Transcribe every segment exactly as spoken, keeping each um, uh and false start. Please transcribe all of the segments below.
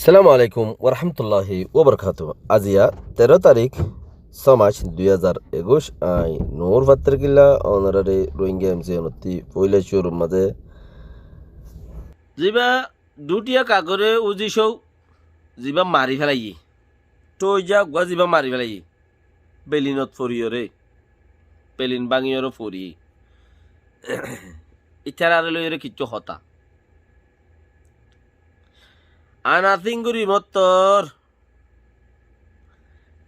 Assalamu alaikum warahmatulláhi wabarakátuhu. Aziya teró tarík, só mac, dui házar ekuic. Añí Nur Fattarkilla, onoráre Rohingya M C onottí foila cúrur mazé. Zibá dutiya kagoré uzi cóu, zibá mari félaiyé. Tóija uggúa zibá mari félaiyé. Belinot foriyóre, belin báñgiyóre fori. Ítarare loiyóre kiccú hotá. Ana Singuri mottor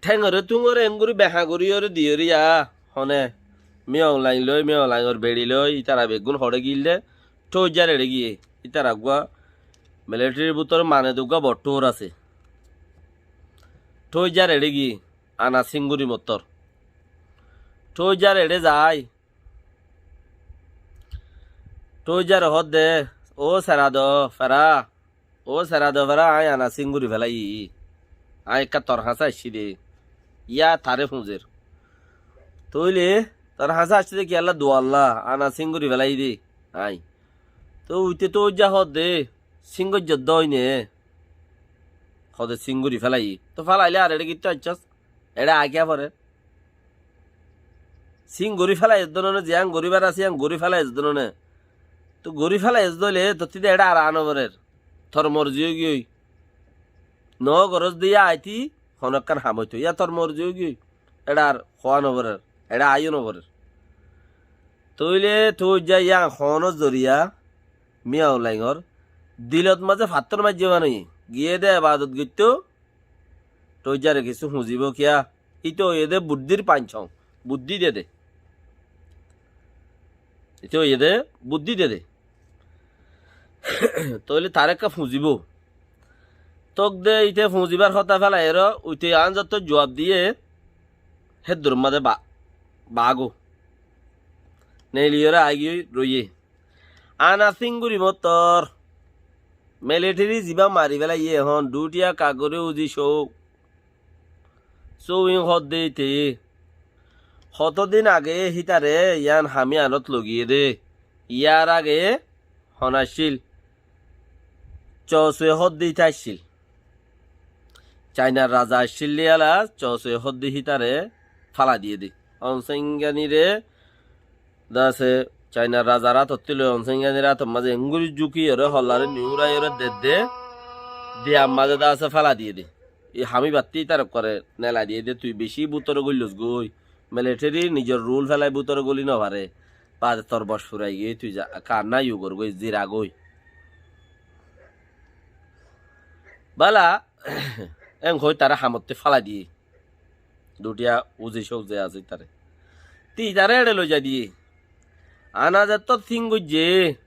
théngoré túngoré engori behañ goríyoré diyóre ya, hone, Min Aung Hlaing loi, Min Aung Hlaingor beçi loi, ítara beggún hoçé giyíl dé, Tóijar eçé giyé, ítara uggúa milithérir bútore mane de uggúa bottúor asé. Tóijar eçé giyé, Ana Singuri mottor. Tóijar eçé zai. Tóijare hoódde, "Ó Serado Fera, ó Serado Fera, aññí Ana Singuri félaiyí. Aññí ekká tor hañsé aiccí dé." Yá taré fuñzer. Tóile, "Tor hañsé aiccí dé kiyólla?" "Duwalla, Ana Singuri félaiyí dé aññí." Tóu uite Tóija hoódde, "Singóijjot dé óine." Hoódde, "Singuri félaiyí." Tóu félailé ar eçé kittú aiccós? Eçé aá kiyá forer? Sín gorí félaiyós dé noné, ziyán goríbar asé yían gorí félaiyós dé noné. Tóu gorí félaiyós dé óile tottí dé eçé ar aá noforer. Tor morzi óigiyoi. Noó gorós dé yá aití honó ekkán ham óitou. Yá tor morzi óigiyoi. Eçé ar hoá noforer. Eçé aáiyo noforer. Tóile Tóija yían hoónor zoriya Min Aung Hlaingor dilot mazé fattór maijjé mane giyé dé ebadot goittóu. Tóijare kissú fuñzibóu kiyá? Íte óiye dé buddír pañcong, buddí de dé. Íte óiye dé buddí de dé. Tóile taré ekká fuñzibóu. Tók dé íte fuñzibar hotá félaiyóre uite añzottóu juab diyé, héddur mazé ba-, baágou. Neeliyóre aáigiyoi roiyé. Ana Singuri mottor milithéri zibá mari félaiyé ehón dutiya kagoré uzi cóu. Sóuin hoódde íte. Hotódin age hítare yían hami anót logiyé dé. Yár age hon accíl? Cosue hoódde íte accíl. Cainar raza accíl dé yála, Cosue hoódde hítare félai diyé dé. Onsenganiré dase Cainar razar átottí loi Onsenganir átor mazé engori zukiyóre hollaré niúraiyóre dedde, diyar mazé dase félai diyé dé. Í hami battí ítar ekkuare nelai diyé dé, tui bicí bútore góillos gói. Milithéri nizor rul félai bútore góli nofaré. Baade tor boc furai giyói, tui za, kaar nái ugor gói, zira gói. Bála, en hoói tará hamottí félai diyé. Dutiya uzi cóu ze asé ítaré. Te ítaré eçé loizai diyé. Ana zettót sín goijjé.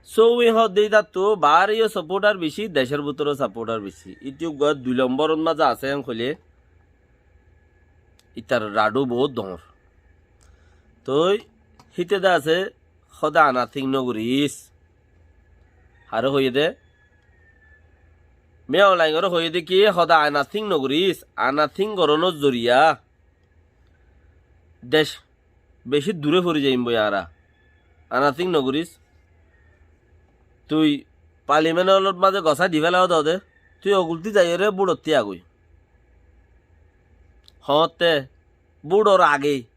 Sóuin hoódde ítattú baáreyo sapóthar bicí, decór bútore sapóthar bicí. Íte uggúa dui lombórot mazé asé en hoilé. Ítar raçú boóut doñr. Toi híte de asé, hóde Ana sín nogoríc. Haré hoiyé dé? Min Aung Hlaingoré hoiyé dé ki, hóde Ana sín nogoríc. Ana sín gorónor zoriya dec bicí duré fori zaiyum boi añára. Ana sín nogoríc. Tui palimenolot mazé gosái di féla ódode, tui okultí zaiyóre búçot tíyagói. Hoóñtte búçor age.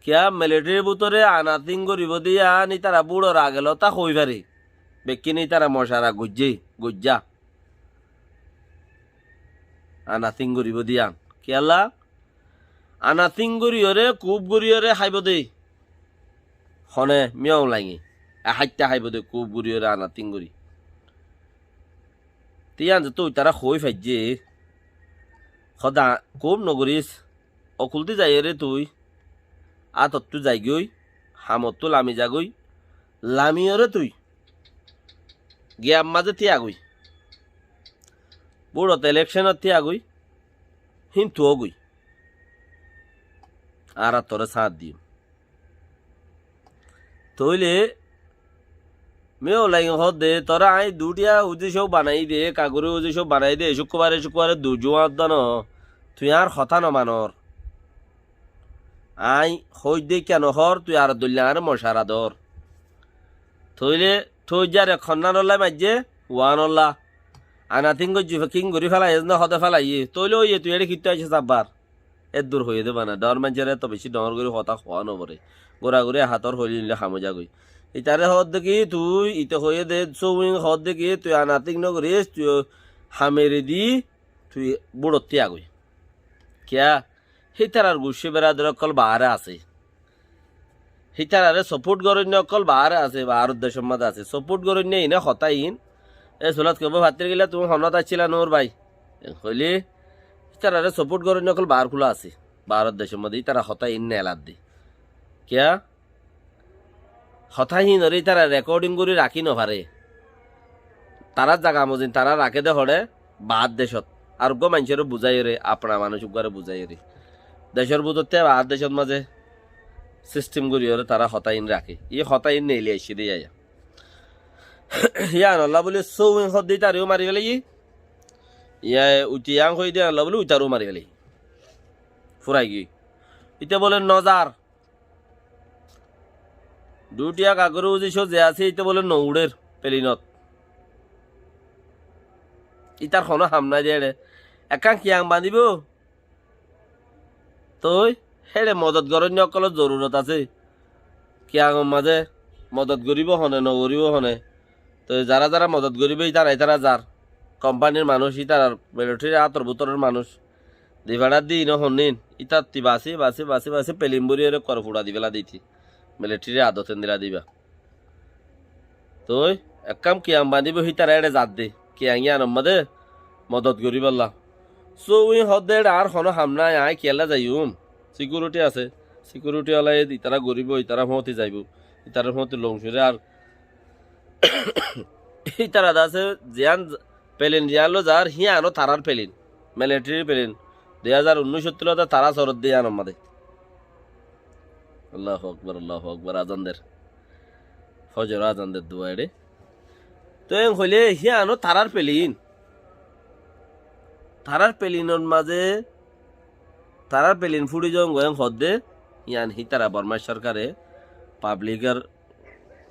Kiyá milithérir bútore Ana sín goríbou de yían ítara búçor age lóta hoói fare. Bekkín ítara mocara goijjé, goijjá. Ana sín goríbou de yían. Kiyólla? Ana sín goríyoré, kub goríyoré háibou dé. Hone Min Aung Hlainge. E háitta háibou dé, kub goríyoré Ana sín gorí. Te yían zettóu ítara hoói faijjé. Hóde kub nogoríc. Okultí zaiyóre tui átottú zaigói, hamottú lami zagói, lamiyoré tui giyar mazé tíyagói, búçot elekcónot tíyagói, híntu ógói, añára toré sáñt diyum. Tóile Miyó laigin hoódde, toré aññí duthiya uzicó banaiyí de, kagori uzicó banaiyí de, cúkkurbare cúkkurbare dui zúañt dóno, tui añár hotá nomanor. Aññí hoóidde kiyá nohór, tui ar dóilla añáre mocara dór. Tóile tói zar ek honnán olla maijjé, uán olla. Anatíng goijjí, fekíng gorí félaiyé, ezne hodé félaiyé. Tóile óiye tui eçé kittú aiccós abbar. Eddur hoiyé dé bana, dhoóñr maincóre eto bicí dhoóñr gorí hotá hoó noforé. Guraguri hatór hoilé inle ham ói zagói. Itaré hoódde ki tui, ite hoiyé dé, sóuin hoódde ki tui anatíng nogoríc, tui hameri di, tui búçottí agói. Kiyá? Hítarar guccí beradar ókkol baáre asé. Hítararé sopót goróinna ókkol baáre asé, baáror decór mazé asé. Sopót goróinna iíne hotá iín. E sulat kebó fattír gilá tuñí honót accíla Nur bái? Hoilé, hítararé sopót goróinna ókkol baár kúla asé. Baáror decór mazé ítara hotá iín neladde. Kiyá? Hotá híinoré ítara rekódhing gorí rakí nofaré. Tarár zaga mozin tará raké dé hoçé baár decót. Ar uggúa maincóre buzáiyoré, afna manúic uggúare buzáiyoré. Decór bútottú baár decót mazé sistem goríyoré tará hotá iín raké. Yí hotá iín neili aiccé dé yáya. Yíanolla bóli sóuin hoódde ítareyó mari félaiyé. Yíaye uite yían hoiyé dé yíanolla bóli uitareyó mari félaiyé. Fúrai giyói. Íte bóle nozar. Duthiya kagori uzicó ze asé, íte bóle nouçér pelinot. Ítar honó ham nái dé eçé. Ekkán kiyang bañdíbo. Toi héçe modot goróinna ókkolór zorurot asé. Kiyangor mazé modot goríbo hone, nogoríbo hone. Toi zará zará modot goríbo ítara, ítara zar. Kompánir manúic, ítarar milithérir átor bútoror manúic. Difeçar dí ino honnín, ítattí basí, basí, basí, basí, pelin bóriyoré kore fuça di féla dé ítí. Milithérir adot endilla diba. Toi, ekkán kiyang bañdíbo hítara éçe zadde. Kiyang yíanor mazé modot goríbolla. Sóuin hoódde éçe añár honó ham nái, aññí kiyólla zaiyum. Sikiuriti asé. Sikiuriti olaye itará goríbo, itará fúñti zaibou. Itará fúñti loungcuré ar Ítara de asé, ziyán pelin ziyán loi zar, híyan ó tarár pelin. Militeri pelin. Dui házar unnúic ottu loi tará soródde yíanor mazé. Allahu Akbar, Allahu Akbar, azan der. Fojor azan der dua eçé. Toi en hoilé híyan ó tarár pelin. Tarár pelinor mazé, tarár pelin fúçi zon goi en hoódde, híyan hítara Bormar sorkare, pablikor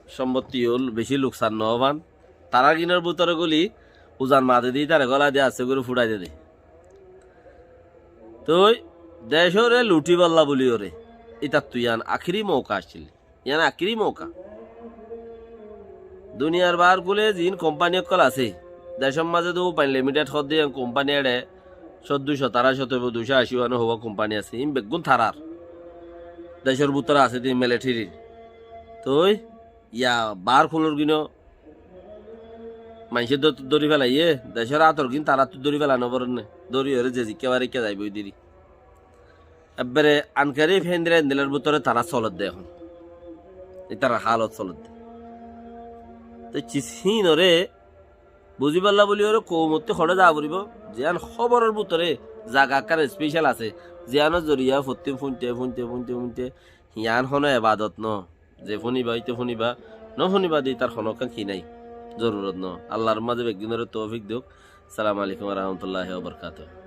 sombotti ól beci luksan no ófan. Tarár gínor bútore goli uzan mazé di tará gola di asé gorí fuçai de de. Toi decóre luthibálla buli óre. Ítattu yián akéri mouka accíl. Yián akéri mouka. Duniyar baár kule ziín kompani ókkol asé. Decór mazé de Upain Limited hoódde yián kompani eçé códdocó, tará cót óibo, duicó ací uáno houwa kompani asé. Iín beggún tarár. Decór bútore asé de militerir. Toi ya baár kulor gíno maincé dó-, dóri félaiyé, decór átor gín taráttu dóri féla no forénne. Dóri óre ze zikká fare ikká zaibói diri. Ebbere ankarif héndila héndilar bútore tará solodde ehón. Ítarar hálot solodde. Te cis híinoré buzibálla buli óre koumottú hoçé zaa foribó, ziyán hóboror bútore zaga ekkán especial asé, ziyánor zoriya fottí fúinte, fúinte, fúinte, fúinte, híyan honó ebadot no. Ze fúniba, íte fúniba, no fúniba de ítar honókkán ki nái, zorurot no. Allar mazé beggúnoré toufik douk. Assalamu alaikum wa rahmatullahi wa barakatuhu.